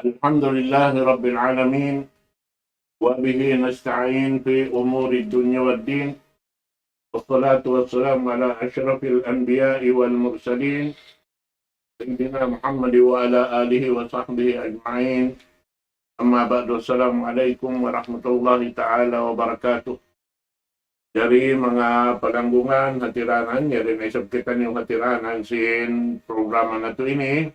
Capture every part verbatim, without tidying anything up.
الحمد لله رب العالمين، وبه نستعين في أمور الدنيا والدين، والصلاة والسلام على أشرف الأنبياء والمرسلين، سيدنا محمد وعلى آله وصحبه أجمعين. أما بعد، السلام عليكم ورحمة الله تعالى وبركاته. Jari manga palanggungan, hatiranan, yari na isab kitaniyu hatiranan sin programa natu' ini.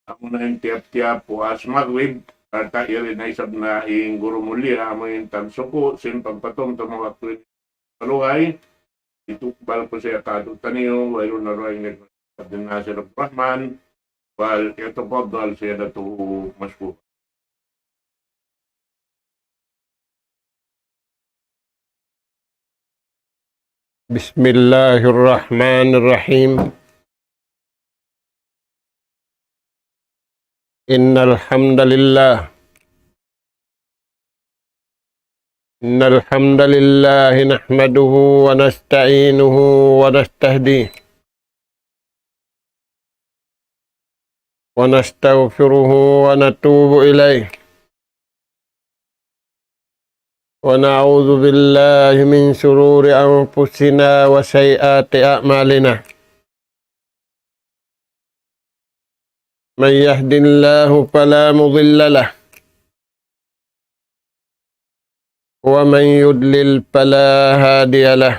Amu na in tiyap-tiyap puas magrib, ata yari na isab na in guru mulia, amu in tagsuku' sin pagpatumtum waktu ini. Maluhay, itukbal ku siya katu' taniyu, wayruun na ruwa in Abdul Nasir Abdul Rahman, فليتفضل سيادته مشكورا. بسم الله الرحمن الرحيم. إن الحمد لله إن الحمد لله نحمده ونستعينه ونستهديه ونستغفره ونتوب إليه، ونعوذ بالله من شرور أنفسنا وسيئات أعمالنا. من يهد الله فلا مضل له، ومن يضلل فلا هادي له.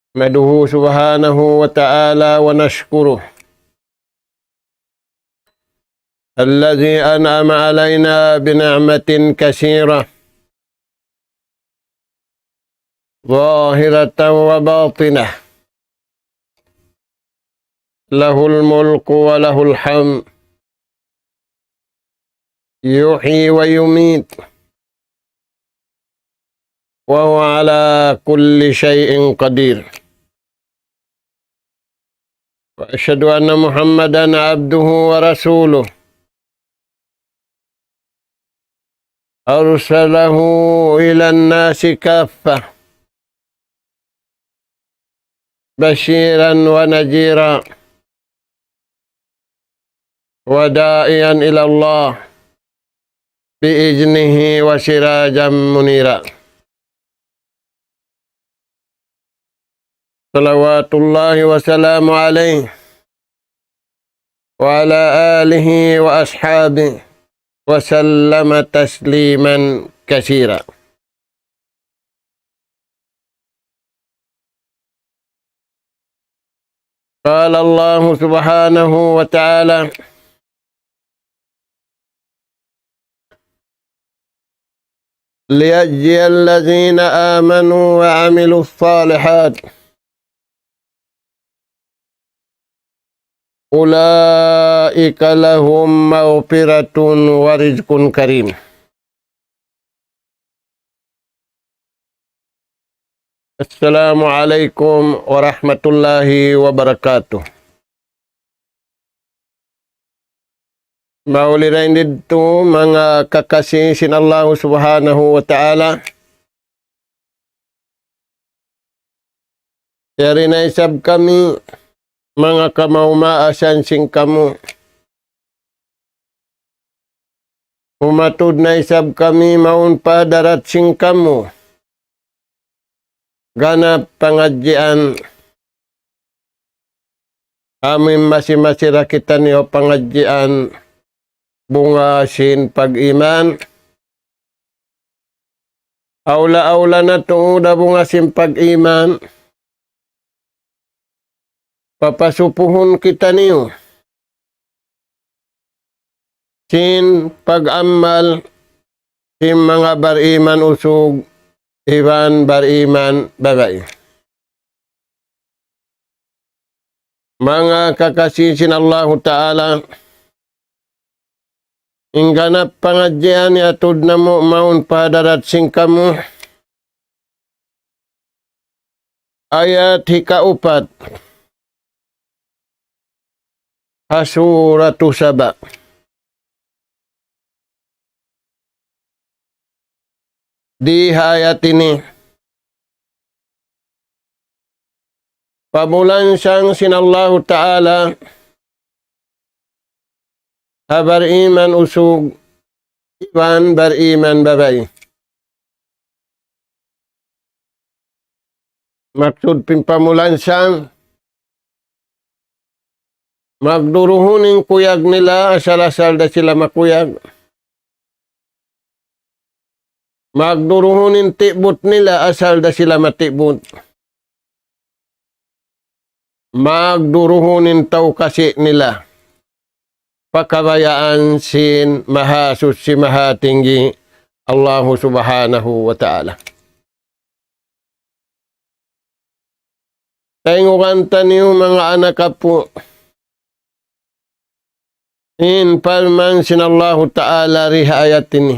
نحمده سبحانه وتعالى ونشكره الذي أنعم علينا بنعمة كثيرة ظاهرة وباطنة، له الملك وله الحمد، يحيي ويميت، وهو على كل شيء قدير. وأشهد أن محمدا عبده ورسوله، أرسله إلى الناس كافة بشيرا ونذيرا وداعيا إلى الله بإذنه وسراجا منيرا. صلوات الله وسلامه عليه وعلى آله وأصحابه وسلم تسليما كثيرا. قال الله سبحانه وتعالى: ليجزي الذين آمنوا وعملوا الصالحات أولئك لهم مغفرة ورزق كريم. السلام عليكم ورحمة الله وبركاته. Mauli dayn didtu manga kakasi sin Allahu Subhanahu wa Ta'ala. Yari na isab kami manga kamaumaasan sin kamu. Umatud na isab kami mawn pa hadarat sin kamu. Ganap pangadjian. Amu in masi-masi da kitaniyu pangadjian bunga sin pag-iman. Awla-awla na tuud da bunga sin pag-iman. Papasupuhun kitaniyu sin pag-amal sin manga bar-iman usug iban bar-iman babai. Manga kakasi sin Allahu Ta'ala, in ganap pangadjian yatud namu' mawn pa hadarat sin kamu. Ayat hikaupat ha Suratu Saba. Di ha ayat ini, pabulansang sin Allahu Ta'ala ha bariman usug iban bariman babai. Maksud pimpamulan sa, magduruhun in kuyag nila, asal-asal da sila makuyag. Magduruhun in tibut nila, asal da sila matibut. Magduruhun in tau kasi nila. Pa kabayaan sin Mahasuchi Mahatinggi Allahu Subhanahu wa Ta'ala. Tayngugan taniyu manga anak apu'. In parman sin Allahu Ta'ala di ha ayat ini.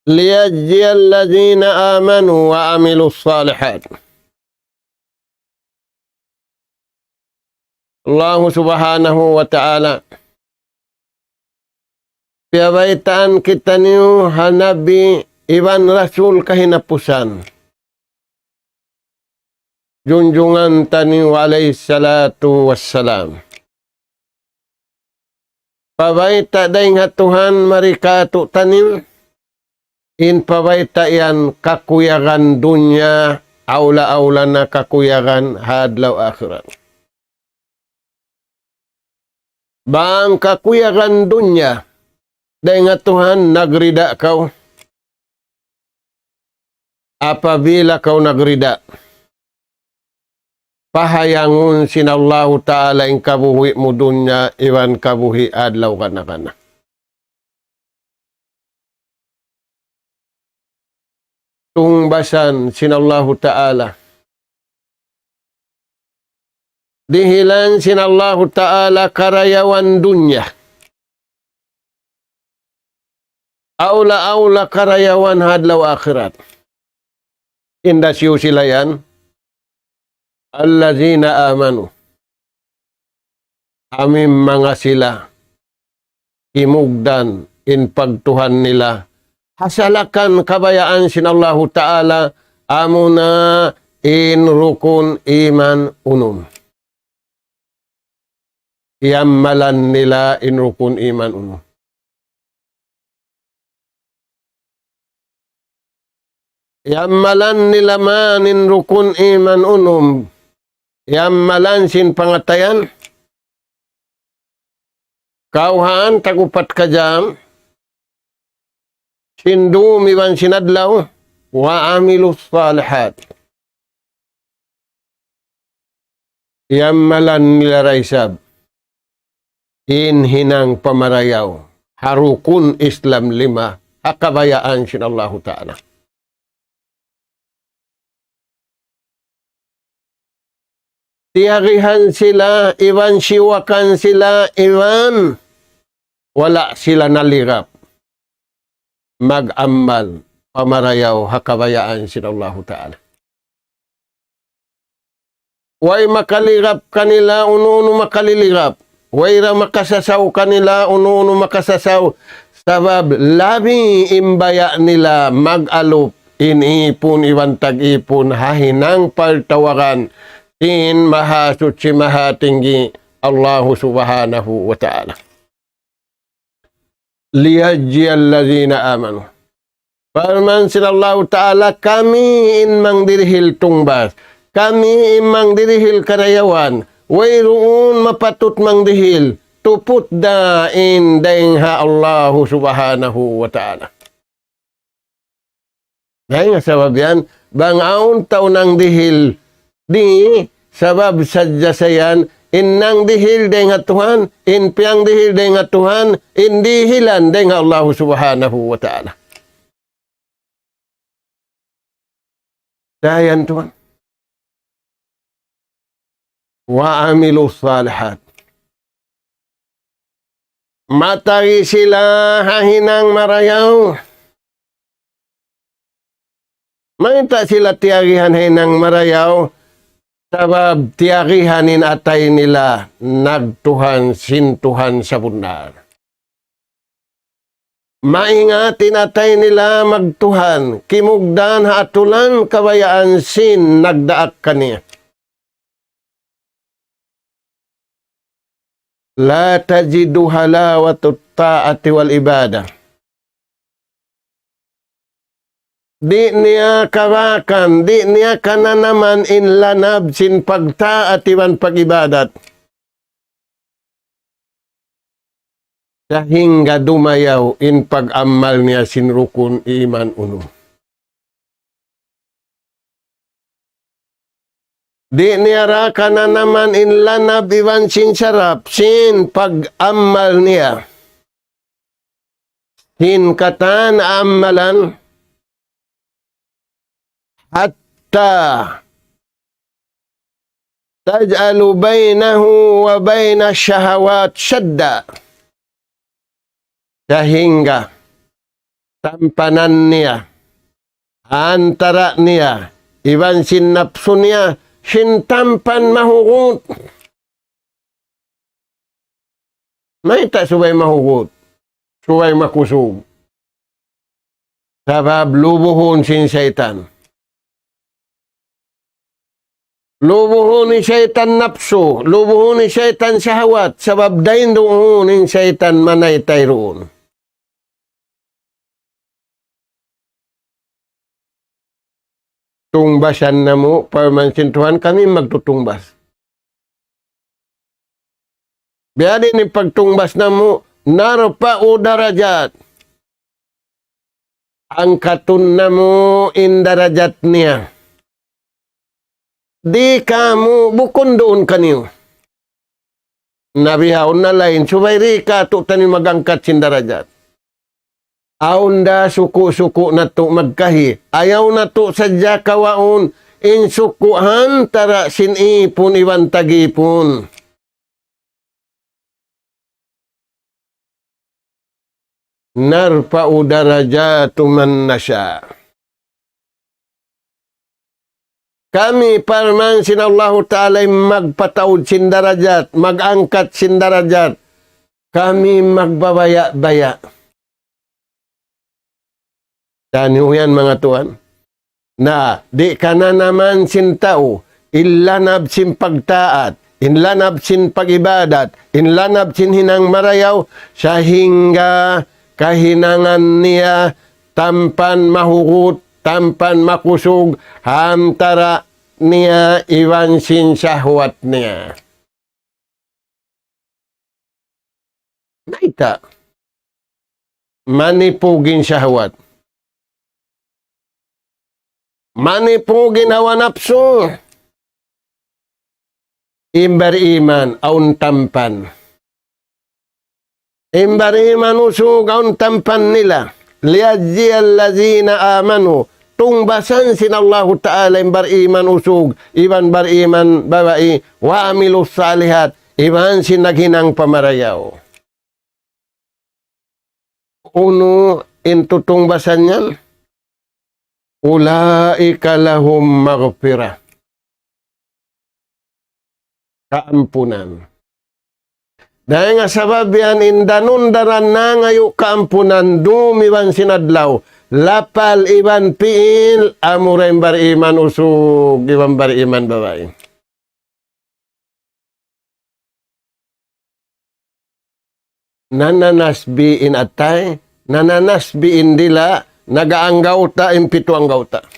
ليجزي الذين آمنوا وعملوا الصالحات. Allahu Subhanahu wa Ta'ala. Piyabaytaan kitaniyu ha Nabi iban Rasul kahinapusan. Junjungan taniyu alayhi salatu wassalam. Pabayta' dayn ha Tuhan mari kātu'niyu, in pabayta' yan kakuyagan dunya, awla-awla na kakuyagan ha adlaw akhirat. Bang kakuyagan dunya, dayn ha Tuhan nagrida kaw. Apabila kaw nagrida, pahayangun sin Allahu Ta'ala in kabuhi' mu dunya iban kabuhi' adlaw kana-kana. Tungbasan sin Allahu Ta'ala. Dihilan sin Allahu Ta'ala karayawan dunya. Awla-awla karayawan ha adlaw akhirat. Inda siyu sila yan? الذين آمنوا. Amu in manga sila kimugdan in pagtuhan nila. Ha salakan kabayaan sin Allahu Ta'ala, amuna in rukun iman unum. Iyammalan nila in rukun iman unum. Iyammalan nila man in rukun iman unum. Iyammalan sin pangatayan. Kawhaan tag-upat ka jam. Sin dum iban sin adlaw. وعملوا الصالحات. Iyammalan nila da isab in hinang pamarayaw ha rukun Islam lima ha kabayaan sin Allahu Ta'ala. Tiyarihan sila, iban siwakan sila, iban wala' sila nalirap mag-amal pamarayaw ha kabayaan sin Allahu Ta'ala. Way makalirap kanila unu-unu makalilirap. Way da makasasaw kanila unu-unu makasasaw. Sabab labi in baya' nila mag-alup in ipun iban tag-ipun ha hinang pagtawaran sin Mahasuchi Mahatinggi Allahu Subhanahu wa Ta'ala. ليجزي الذين آمنوا. Parman sin Allahu Ta'ala, kami in mangdirihil tungbas. Kami in mangdirihil karayawan. Wayruun mapatut mangdihil. Tuput da in dayng ha Allahu Subhanahu wa Ta'ala. Dayng ha sabab yan, bang awn tau nangdihil, di' sabab sadja sa yan, in nangdihil dayng ha Tuhan, in piyangdihil dayng ha Tuhan, in dihilan dayng ha Allahu Subhanahu wa Ta'ala. Dayan tuwan. وعملوا الصالحات. Matari sila ha hinang marayaw. Mayta' sila tiyarihan ha hinang marayaw? Sabab tiyarihan in atay nila nagtuhan sin Tuhan sabunnal. Maingat in atay nila magtuhan, kimugdan ha atulan kabayaan sin nagdaak kaniya. لا تجد حلاوة الطاعة والعبادة. Di' niya kabakan, di' niya kananaman in lanab sin pagtaat iban pag-ibadat. Sahingga dumayaw in pag-amal niya sin rukun iman unum. Di' niya ra kananaman in lanab iban sin sarap sin pag-amal niya. Sin katan amalan, حتى تجعل بينه وبين الشهوات سدا. Sahingga tampanan niya antara niya iban sin napsu niya sin tampan mahugut. Mayta' subay mahugut? Subay makusug. Sabab lubuhun sin saytan. Lubuhun ni saytan napsu, lubuhun ni saytan shahwat, sabab dayn duun in saytan manaytay duun. Tungbasan namu', parman sin Tuhan, kami magtutungbas. Biya' diin in pagtungbas namu', نرفع درجات. Angkatun namu' in darajat niya. Di' kamu' bukun duun kaniyu. Na bihaun na lain, subay di' katu' taniyu mag-angkat sin darajat. Awn da suku'-suku' natu' magkahi. Ayaw natu' sadja kawaun in suku' ha antara' sin ipun iban tag-ipun. نرفع درجات من نشاء. Kami, parman sin Allahu Ta'ala, in magpataud sin darajat, mag-angkat sin darajat. Kami magbabaya'-baya'. Taniyu yan, manga tuwan. Na, di' kananaman sin tau, in lanab sin pagtaat, in lanab sin pag-ibadat, in lanab sin hinang marayaw, sahingga kahinangan niya tampan mahugut, tampan makusug, ha antara' niya iban sin shahwat niya. Mayta'? Manipug in shahwat. Manipug in hawa napsu. In bariman, awn tampan. In bariman usug awn tampan nila. ليجزي الذين آمنوا. Tungbasan sin Allahu Ta'ala in bariman usug, iban bariman babai, وعملوا الصالحات, iban sin naghinang pamarayaw. Unu in tutungbasan niyan? أولئك لهم مغفرة. Kaampunan. Dayn ha sabab yan in danun daran nangayu' kaampunan dum iban sin adlaw, lapal iban pi'il, amura in bariman usug iban bariman babai. Nananasbi in atay, nananasbi in dila', nag-aanggawta' in pitu anggawta'.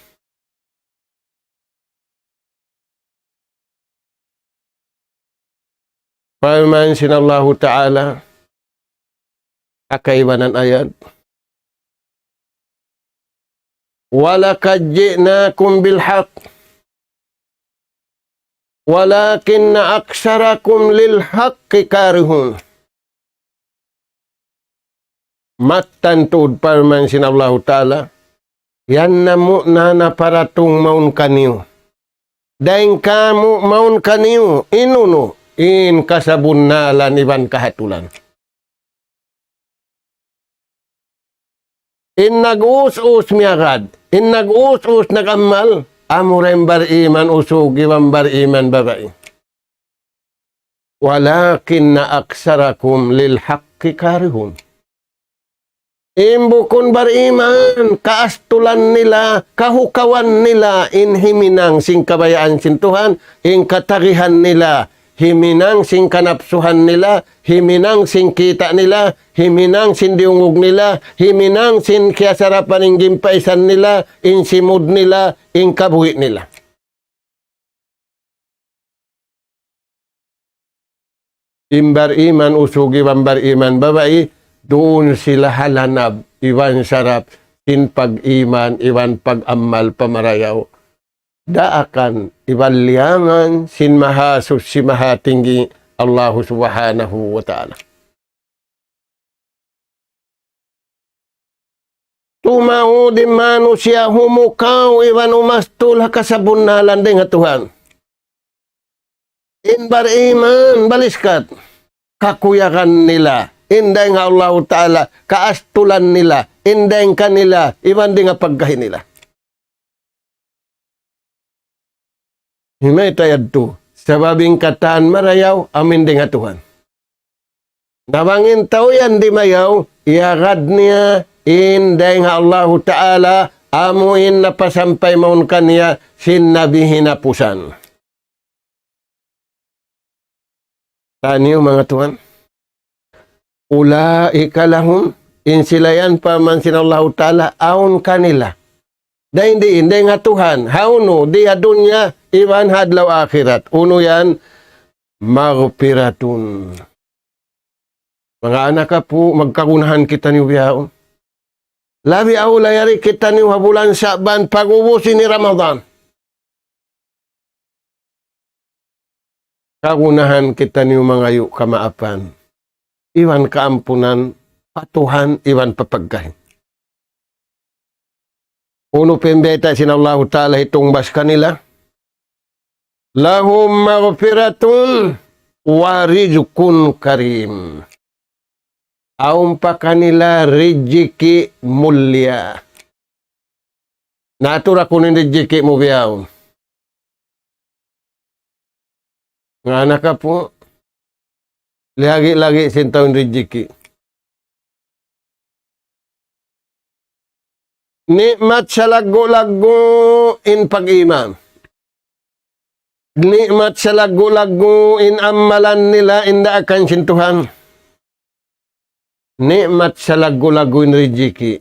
Parman sin Allahu Ta'ala, ha kaibanan ayat, ولقد جئناكم بالحق ولكن أكثركم للحق كارهون. Mattan tuud parman sin Allahu Ta'ala, yan namu' na naparatung mawn kaniyu. Dayn kamu' mawn kaniyu, in unu, in kasabunnalan iban kahatulan. In nag-us-us miyagad, in nag-us-us nag-amal, amura in bariman usug iban bariman babai. ولكن أكثركم للحق كارهون. In bukun bariman, kaastulan nila, kahukawan nila, in himinang sin kabayaan sin Tuhan, in katagihan nila, himinang sin kanapsuhan nila, himinang sin kita' nila, himinang sin diyungug nila, himinang sin kiyasarapan in gimpaisan nila, in simud nila, in kabuhi' nila. In bariman usug iban bariman babai, duun sila ha lanab iban sarap sin pag-iman iban pag-amal pa marayaw. Daakan iban liyangan sin Mahasuchi Mahatinggi Allahu Subhanahu wa Ta'ala. Tumaud in manusiya' humukaw iban umastul ha kasabunnalan dayn ha Tuhan. In bariman baliskat, kakuyagan nila in dayn ha Allahu Ta'ala, kaastulan nila in dayn kanila, iban dayn ha pagkahi nila. Himayta' yadtu? Sabab in katan marayaw, amu in dayn ha Tuhan. Na bang in tau yan dimayaw, iyagad niya in dayn ha Allahu Ta'ala, amu in napasampay mawn kaniya sin Nabi hinapusan. Taniyu manga tuwan. Ulaika lahum, in sila yan paman sin Allahu Ta'ala, awn kanila. Dayn diin, dayn ha Tuhan, ha unu, di ha dunya, iban ha adlaw akhirat. Unu yan, maghfiratun. Manga anak apu', magkagunahan kitaniyu bihaun. Labi awla yari kitaniyu ha bulan Sha'ban, pag-ubus ini Ramadan. Kagunahan kitaniyu mangayu' kamaapan iban kaampunan pa Tuhan iban pa pagkahi. Unu pa in bayta' sin Allahu Ta'ala hitungbas kanila? Lahum maghfiratun wa rizqun karim. Awn pa kanila rijiki' mulia. Na atura kunu' in rijiki' mu bihaun. Manga anak apu', lagi'-lagi' sin tau in rijiki'. Ni'mat salaggu'-laggu' in pag-iman. Ni'mat salaggu'-laggu' in amalan nila in daakan sin Tuhan. Ni'mat salaggu'-laggu' in rijiki'.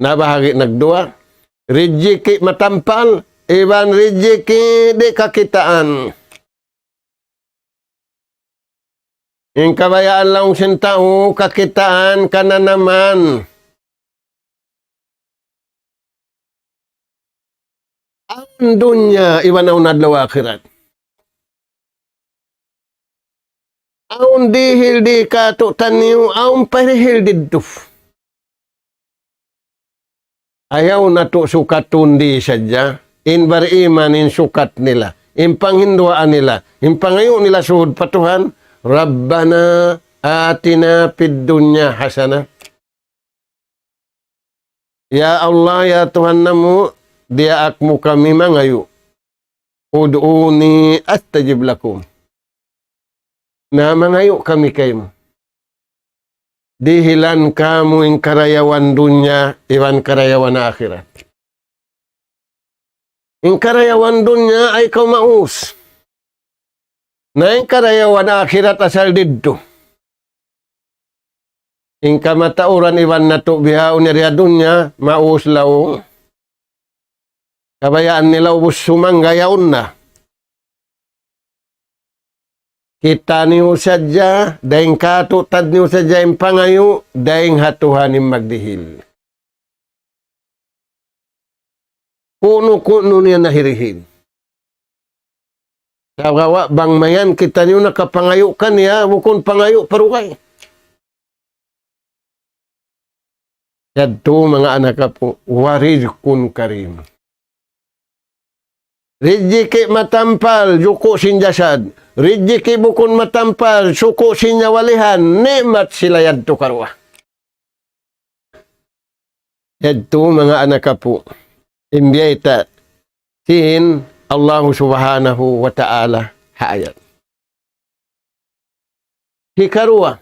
Na bahagi' nagduwa. Rijiki' matampal, iban rijiki' di' kakitaan. In kabayaan laung sin tau, kakitaan, kananaman. Awn dunya, iban awn adlaw akhirat. Awn dihil di katu' taniyu, awn pa dihil didtu. Ayaw natu' sukatun di sadja, in bariman in sukat nila, in panghinduwaa nila, in pangayu' nila suhud pa Tuhan, Rabbana atina fid dunya hasana. Ya Allah, ya Tuhan namu', diyaak mu kami mangayu'. Ud'uni astajib lakum. Na mangayu' kami kaymu. Dihilan kamu in karayawan dunya, iban karayawan akhirat. In karayawan dunya ay kaw maus. Na in karayawan akhirat asal didtu. In kamatauran iban natu' bihaun yari ha dunya, maus laung. Kabayaan nila ubus sumangga yaun na. Kitaniyu sadja, dayn katu' taniyu sadja in pangayu', dayn ha Tuhan in magdihil. Kunu-kunu niya nahirihil. Sagawa' bang mayan kitaniyu nakapangayu' kaniya, bukun pangayu' pa dugaing. Yadtu manga anak apu', wa rizqun karim. Rijiki' matampal, juku' sin jasad. Rijiki' bukun matampal, juku' sin nyawalihan, ni'mat sila yadtu karuwa. Yadtu manga anak apu', in biyayta' sin Allahu Subhanahu wa Ta'ala ha ayat. Hikaruwa,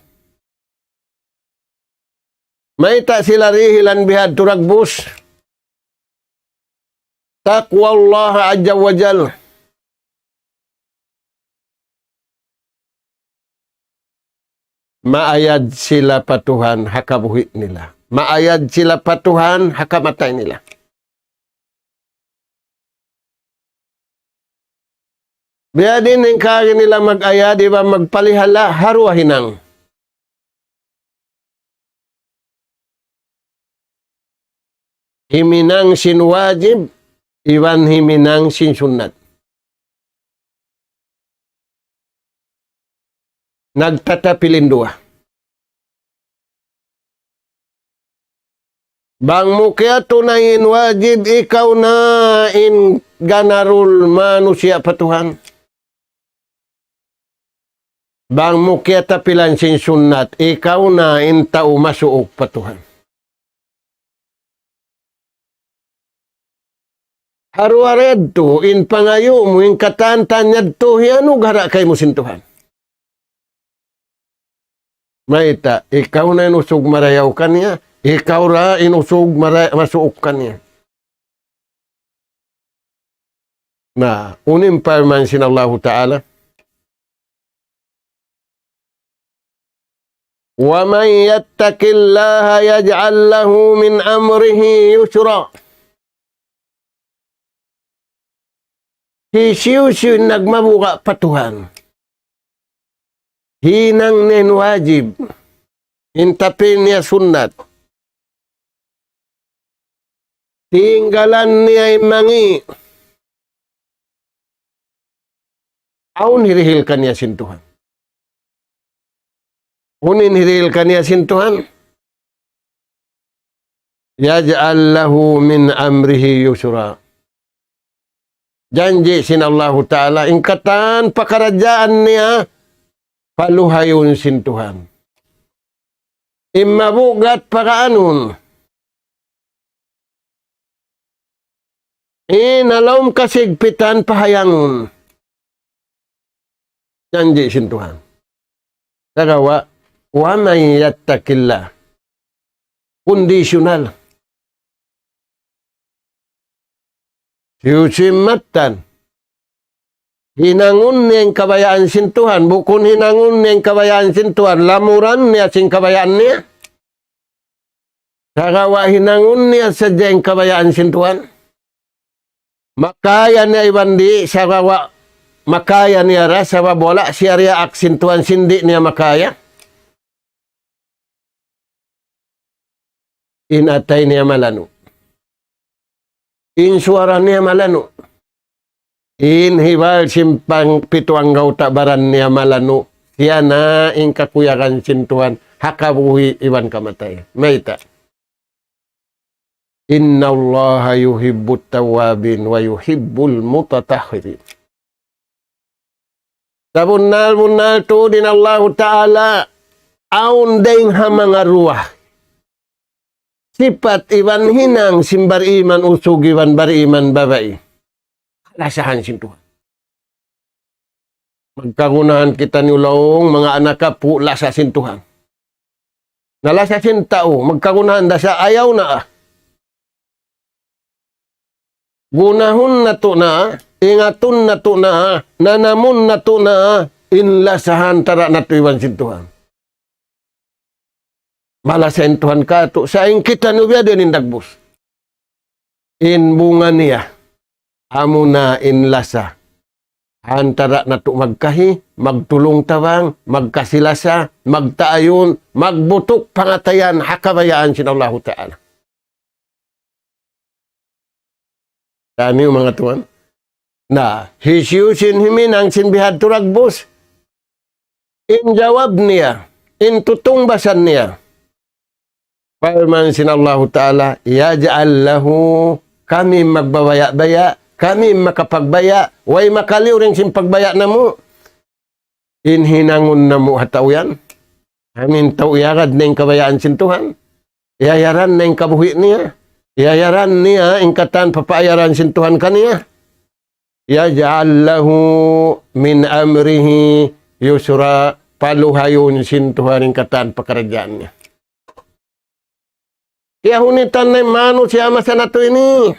mayta' sila dihilan bihadtu dagbus? Taqwallaha azza wa jal. maayad sila pa Tuhan ha kabuhi' nila. Maayad sila pa Tuhan ha kamatay nila. Biya' diin in kaagi nila mag-ayad iban magpalihala ha duwa hinang. Himinang sin wajib, iban himinang sin sunnat. Nagtatapil in duwa. Bang mu kiyatunay in wajib, ikaw na in ganarul manusiya' pa Tuhan. Bang mu kiyatapilan sin sunnat, ikaw na in tau masuuk pa Tuhan. Ha duwa yadtu, in pangayu' mu, in katan-katan yadtu, hiyanughara' kaymu sin Tuhan. Mayta', ikaw na in usug marayaw kaniya, ikaw ra in usug mara-, masuuk kaniya. Na, unu in parman sin Allahu Ta'ala, ومن يتق الله يجعل له من أمره يسرا. Hisiyu-siyu in nagmabuga' pa Tuhan, hinang niya in wajib, in tapil niya sunnat, tinggalan niya in mangi', awn hirihil kaniya sin Tuhan. Unu in hirihil kaniya sin Tuhan? يجعل له من أمره يسرا. Janji' sin Allahu Ta'ala, in katan pakaradjaan niya, paluhayun sin Tuhan. In mabugat pakaanun. In ha lawm kasigpitan pahayangun. Janji' sin Tuhan. Sagawa', ومن يتق الله. Conditional. Hisiyu-siyu in mattan hinangun niya in kabayaan sin Tuhan, bukun hinangun niya in kabayaan sin Tuhan, lamuran niya sin kabayaan niya. Sagawa' hinangun niya sadja in kabayaan sin Tuhan. Makaya niya iban di', sagawa' makaya niya ra, sabab wala' siya diyaak sin Tuhan sin di' niya makaya. In atay niya malanu'. In suwara niya malanu'. In hibal sin pangpitu anggawta' baran niya malanu'. Siya na in kakuyagan sin Tuhan ha kabuhi' iban kamatay. Mayta'. إن الله يحب التوابين ويحب المتطهرين. Sabunnal-bunnal tuud in Allahu Ta'ala awn dayng ha manga duwa sipat iban hinang sin bariman usug iban bariman babai. Kalasahan sin Tuhan. Magkagunahan kitaniyu laung, manga anak apu', lasa sin Tuhan. Na lasa sin tau, magkagunahan da sa, ayaw na, ah. Gunahun natu' na, ingatun natu' na, nanamun natu' na, in lasa ha antara' natu' iban sin Tuhan. Malasa in Tuhan kātu', sa' in kitaniyu biya' diin in dagbus. In bunga niya, amuna in lasa. Ha antara' natu' magkahi, magtulung-tabang, magkasi-lasa, magtaayun, magbutuk pangatayan ha kabayaan sin Allahu Ta'ala. Taniyu manga tuwan. Na, hisiyu-siyu in himinang sin bihadtu dagbus. In jawab niya, in tutungbasan niya. Parman sin Allahu Ta'ala, يجعل له, kami magbabaya'-baya', kami makapagbaya', way makaliyu dayn sin pagbaya' namu'. In hinangun namu' ha tau yan. Amu in tau iyagad na in kabayaan sin Tuhan. Iyayaran na in kabuhi' niya. Iyayaran niya in katan papaayaran sin Tuhan kaniya. يجعل له من أمره يسرا, paluhayun sin Tuhan in katan pakaradjaan niya. Kiyahunitan na in manusiya' masa natu' ini.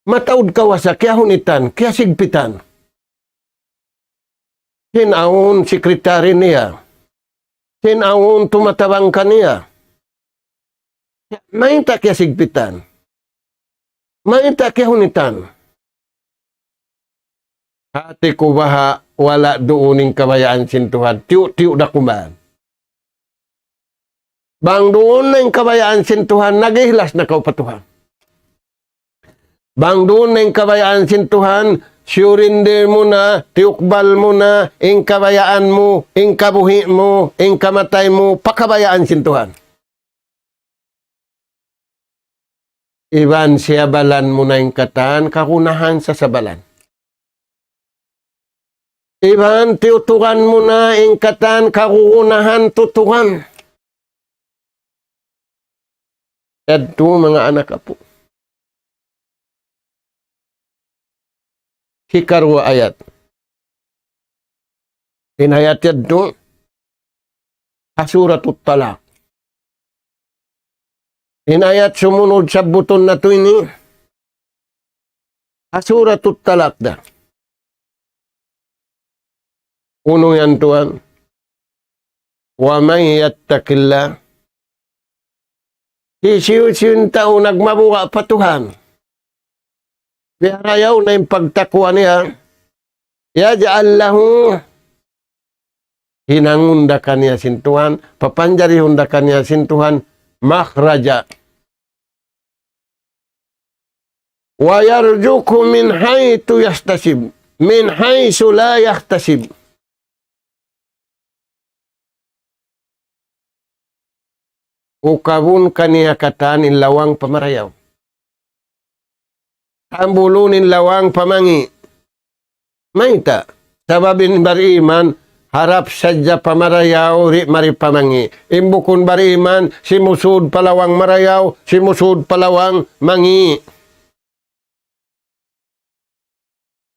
Mataud kawasa, kiyahunitan, kiyasigpitan. Sin awn sekretary niya. Sin awn tumatabang kaniya. Mayta' kiyasigpitan? Mayta' kiyahunitan? Hati ku baha' wala' duun in kabayaan sin Tuhan. Tiyu'-tiyu' da kuman. Bang duun na in kabayaan sin Tuhan, nag-ihlas na kaw pa Tuhan. Bang duun na in kabayaan sin Tuhan, surrender mu na, tiyukbal mu na, in kabayaan mu, in kabuhi' mu, in kamatay mu, pa kabayaan sin Tuhan. Iban siyabalan mu na in katan kagunahan sasabalan. Iban tiyuturan mu na in katan kagunahan tuturan. Yadtu manga anak apu'. Hikaruwa ayat. In ayat yadtu, ha Suratut Talaq. In ayat sumunud sabbutun natu' ini, ha Suratut Talaq da. Unu yan tuwan? ومن يتق الله. Hisiyu-siyu in tau nagmabuga' pa Tuhan. Piyarayaw na in pagtakwa niya. يجعل له, hinangun da kaniya sin Tuhan, papanjarihun da kaniya sin Tuhan, مخرجا. ويرزقه من حيث يحتسب، من حيث لا يحتسب. Ukabun kaniya katan in lawang pa marayaw. Hambulun in lawang pa mangi'. Mayta'? Sabab in bariman, harap sadja pa marayaw, di' mari pa mangi'. In bukun bariman, simusud pa lawang marayaw, simusud pa lawang mangi'.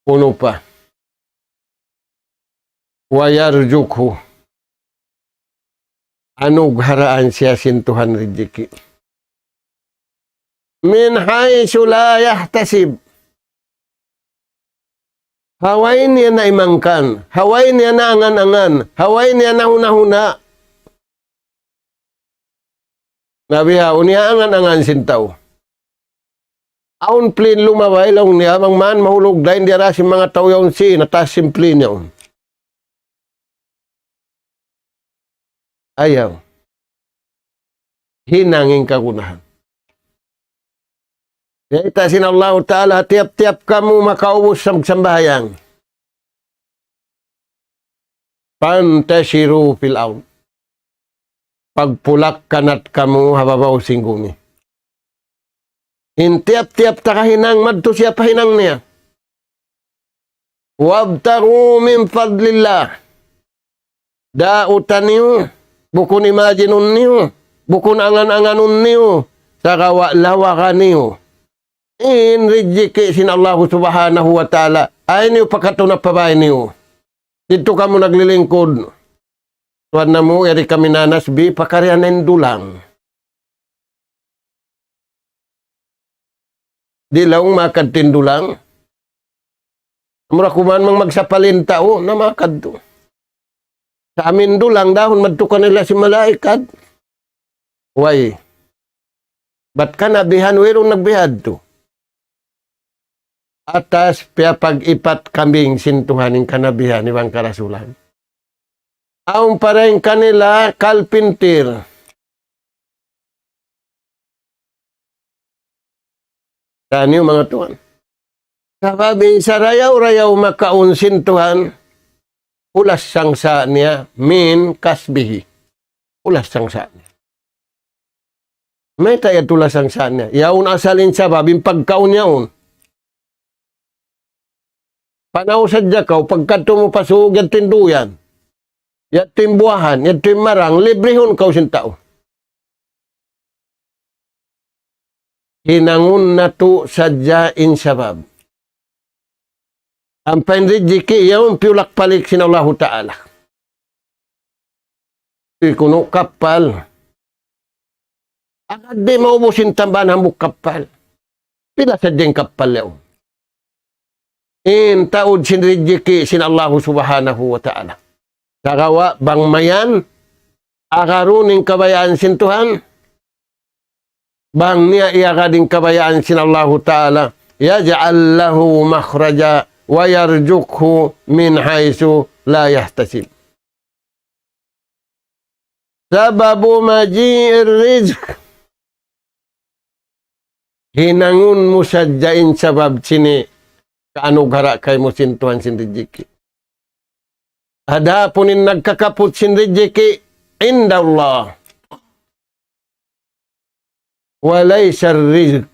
Unu pa? ويرزقه. Anugharaan siya sin Tuhan rijiki'. من حيث لا يحتسب. Ha way niya naimangkan, ha way niya naangan-angan, ha way niya nahuna-huna. Na bihaun, iyaangan-angan sin tau. Awn plane lumabay, laung niya, bang man mahulug dayn diyara sin manga tau yaun sin, ha taas sin plane yaun. Ayaw. Hinang in kagunahan. Kiyita' sin Allahu Ta'ala, tiyap-tiyap kamu makaubus sa magsambahayang. فانتشروا في الأرض. Pagpulak-kanat kamu ha babaw sin gumi. In tiyap-tiyap ta kahinang, madtu siya pa hinang niya. وابتغوا من فضل الله. Dauta niyu, bukun imagine-un niyu, bukun angan-anganun niyu, sagawa' lawaga niyu in rijiki' sin Allahu Subhanahu wa Ta'ala. Ayaw niyu pakatuna pa bāy niyu. Didtu kamu naglilingkud. Tuwan namu', yari kami nanasbi, pakarian in dulang. Di' laung makad tin dulang. Amura kuman mang magsapalin tau, na makad tu. Sa' amin dulang dahun madtu kanila sin malaikat. Way. Bat kanabihan, wayruun nagbihadtu. Atas piyapag-ipat kambing sin Tuhan in kanabihan iban karasulan. Awn pa dayn kanila kalpintir. Taniyu manga tuwan. Sabab in sarayaw-rayaw makaun sin Tuhan, ulas sangsa' niya من كسبه. Ulas sangsa' niya. Mayta' yadtu ulas sangsa' niya? Yaun asal in sabab, in pagkaun yaun. Panaw sadja kaw, pagkadtu mu pa suug, yadtu in duyan, yadtu in buwahan, yadtu in marang, librihun kaw sin tau. Hinangun natu' sadja in sabab. Ampa in rijiki' yaun piyulak-palik sin Allahu Ta'ala. Di' kunu' kappal. Agad di' maubus in tambahan hambuuk kappal. Pila sadja in kappal yaun? in taud sin rijiki' sin Allahu Subhanahu wa Ta'ala. Sagawa' bang mayan, agarun in kabayaan sin Tuhan, bang niya iyagad in kabayaan sin Allahu Ta'ala, يجعل له مخرجا ويرزقه من حيث لا يحتسب. سبب مجيء الرزق. Hinangun mu sadja in sabab sin kaanugarahan kaymu sin Tuhan sin rijiki'. Adapun in nagkakaput sin rijiki', عند الله. وليس الرزق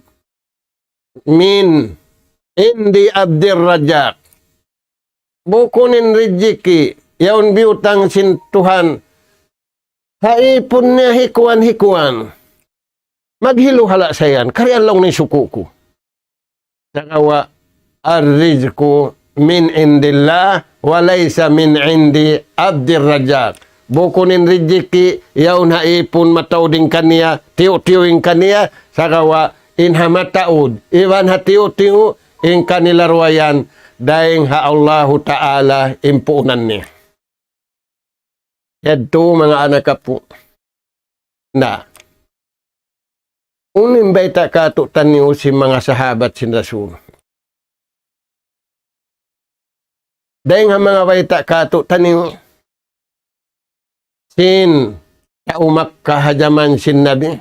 من عند عبد الرزاق. Bukun in rijiki', yaun biyutang sin Tuhan, ha ipun niya hikuan-hikuan. Maghilu-hala' sa yan, kari' laung niya suku' ku. Sagawa', الرزق من عند الله وليس من عند عبد الرزاق. Bukun in rijiki', yaun ha ipun mataud in kaniya, tiyu'-tiyu' in kaniya, sagawa' in ha mataud, iban ha tiyu'-tiyu', in kanila duwa yan, dayn ha Allahu Ta'ala in puunan niya. Yadtu manga anak apu'. Na. Unu in bayta' kātu'niyu sin manga sahabat sin Rasul. Dayn ha manga bayta' kātu'niyu sin tau Makkah ha jaman sin Nabi.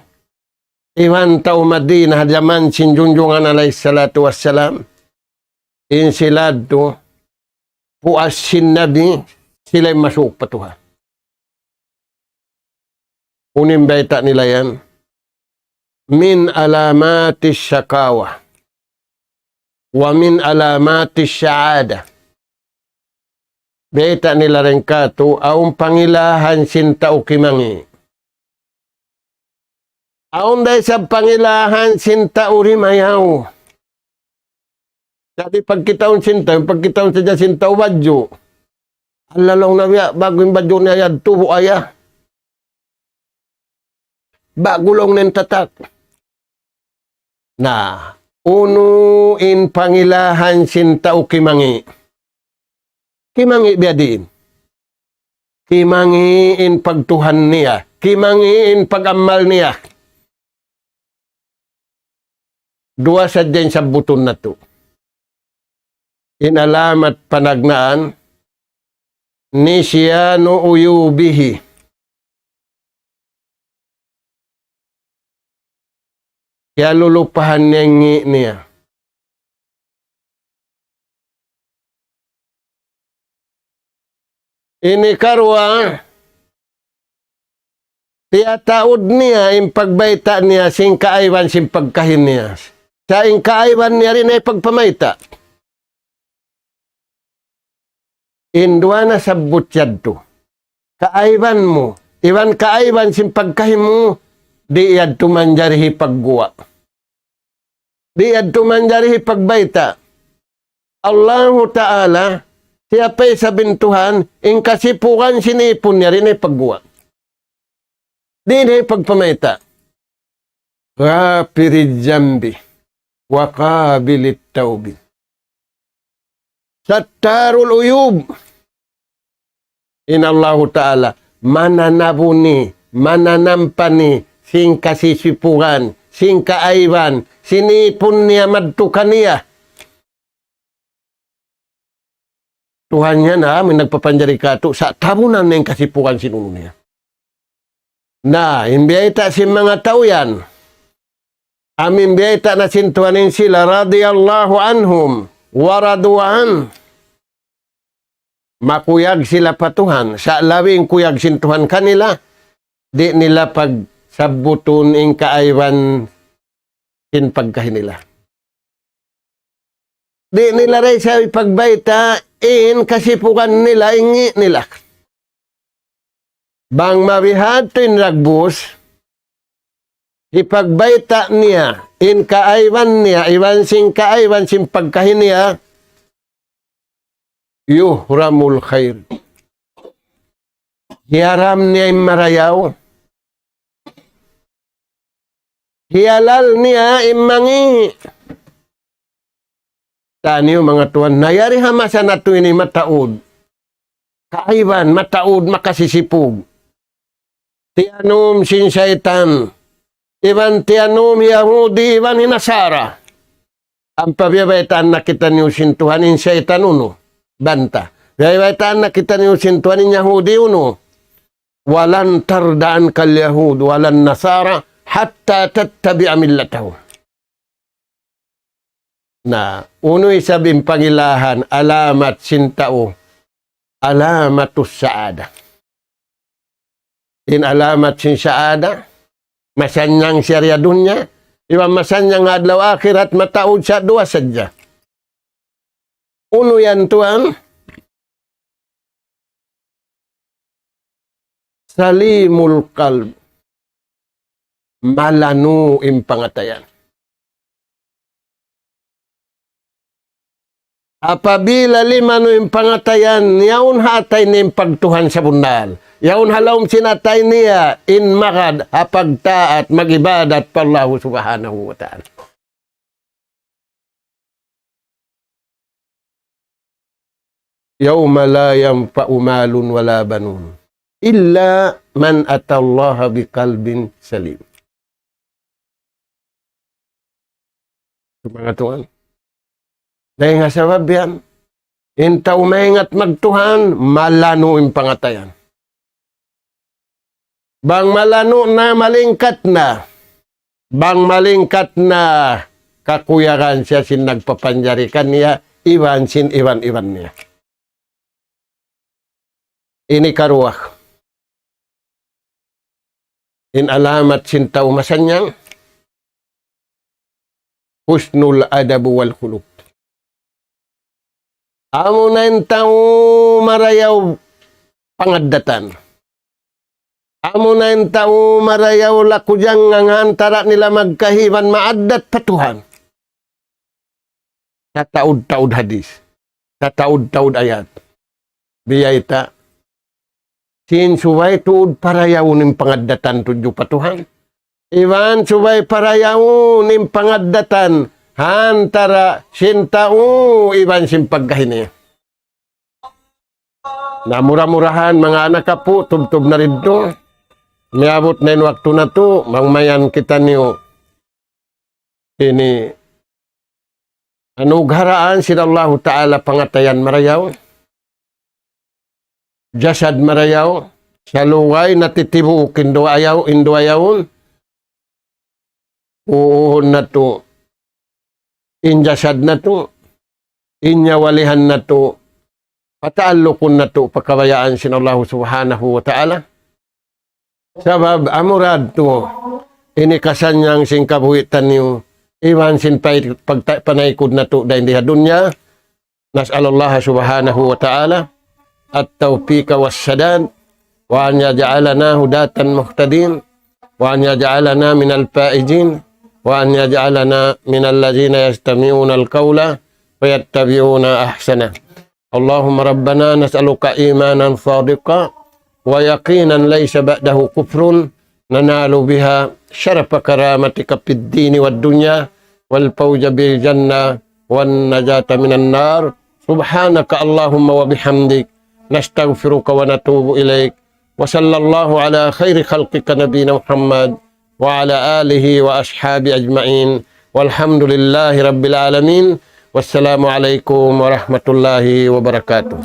Iban tau Madinah ha jaman sin Junjungan alayhi salatu wassalam. In sila yadtu, puas sin Nabi, sila in masuuk pa Tuhan. Unu in bayta' nila yan, من علامات الشقاوة ومن علامات السعادة. Bayta' nila dayn kātu', awn pangilahan sin tau kimangi'. Awn da isab pangilahan sin tau dimayaw. Jadi pagkitaun sin tau, pagkitaun sadja sin tau badju'. Alla laung niya, ba'gu in badju' niya yadtu, buaya. Ba'gu laung niya in tatak. Na, unu in pangilahan sin tau kimangi'. Kimangi' biya' diin. Kimangi' in pagtuhan niya. Kimangi' in pag-amal niya. Duwa sadja in sabbutun natu'. In alamat panagnaan, نسيان عيوبه. Kiyalulupahan niya in ngi' niya. Ini karuwa, tiyataud niya in pagbayta' niya sin kaaiban sin pagkahi niya. Sa' in kaaiban niya di' niya pagpamayta'. In duwa nasabbut yadtu. Kaaiban mu, iban kaaiban sin pagkahi mu, di' yadtu manjari hipagguwa'. Di' yadtu manjari hipagbayta'. Allahu Ta'ala, siyapa isab in Tuhan, in kasipugan sin ipun niya di' niya hipagguwa'. Di' niya hipagpamayta'. غافر الذنب وقابل التوب. ستار العيوب. In Allahu Ta'ala, mananabuni, mananampani, sin kasisipugan, sin kaaiban, sin ipun niya madtu kaniya. Tuhan niya na, amu in nagpapanjari kātu', sa' tabunan niya in kasipugan sin unu niya. Na, in biyayta' sin manga tau yan. Amu in biyayta' na sin Tuhan in sila رضي الله عنهم ورضوا عنه. Makuyag sila pa Tuhan, sa' labi in kuyag sin Tuhan kanila, di' nila pagsabbutun in kaaiban sin pagkahi nila. Di' nila da isab hipagbayta' in kasipugan nila, in ngi' nila. Bang mabihadtu in dagbus, hipagbayta' niya in kaaiban niya, iban sin kaaiban sin pagkahi niya, يحرم الخير. Hiyaram niya in marayaw. Hiyalal niya in mangi'. Taniyu manga tuwan, na yari ha masa natu' ini mataud. Kaiban, mataud, makasisipug. Tiyanum sin saytan. Iban tiyanum Yahudi, iban hi Nasara. Ampa biya' baytaan na kitaniyu sin Tuhan in saytan unu. Banta. Biya' baytaan na kitaniyu sin Tuhan in Yahudi unu. ولن ترضى عنك اليهود ولا النصارى حتى تتبع ملتهم. Na, unu isab in pangilahan, alamat sin tau, alamatus sa'ada. In alamat sin sa'ada, masannyang siya di ha dunya, iban masannyang adlaw akhirat, mataud sa duwa sadja. Unu yan tuwan? Salimul qalb. Malanu' in pangatayan. Apabila limanu' in pangatayan, yaun ha atay niya in pagtuhan sabunnal. Yaun ha lawm sin atay niya in magad ha pagtaat, mag-ibadat pa Allahu Subhanahu wa Ta'ala. يوم لا ينفع مال ولا بنون إلا من أتى الله بقلب سليم. Manga tuwan. Dayn ha sabab yan, in tau maingat magtuhan, malanu' in pangatayan. Bang malanu' na, malingkat na. Bang malingkat na, kakuyagan siya sin nagpapanjari kaniya, iban sin iban-iban niya. Ini karuwa. In alamat sin tau masannyang, husnul adab wal khuluq. Amuna in tau marayaw pangaddatan. Amuna in tau marayaw lakujangan ha antara' nila magkahi iban maaddat pa Tuhan. Tataud-taud hadis. Tataud-taud ayat. Biyayta'. Sin subay tuud parayawun in pangaddatan tudju pa Tuhan. Iban subay parayawun in pangaddatan ha antara' sin tau iban sin pagkahi niya. Na mura-murahan manga anak apu', tubtub na ridtu. Miyabut na in waktu natu', mangmayan kitaniyu ini anugharaan sin Allahu Ta'ala pangatayan marayaw, jasad marayaw, salugay natitibuuk in duwa ayaw, in duwa yawun, uuhun natu', in jasad natu', in nyawalihan natu', pataallukun natu', pakabayaan sin Allahu Subhanahu wa Ta'ala. Sabab amura tuud ini kasannyang sin kabuhi' taniyu, iban sin pay-, pagta-, panaykud natu' dayn di ha dunya. نسأل الله سبحانه وتعالى التوفيق والسداد، وأن يجعلنا هداة مهتدين، وأن يجعلنا من الفائزين، وأن يجعلنا من الذين يستمعون القول فيتبعون أحسنه. اللهم ربنا نسألك إيمانا صادقا ويقينا ليس بعده كفر ننال بها شرف كرامتك في الدين والدنيا والفوز بالجنة والنجاة من النار. سبحانك اللهم وبحمدك، نستغفرك ونتوب إليك. وصلى الله على خير خلقك نبينا محمد وعلى آله وأصحابه أجمعين. والحمد لله رب العالمين. والسلام عليكم ورحمة الله وبركاته.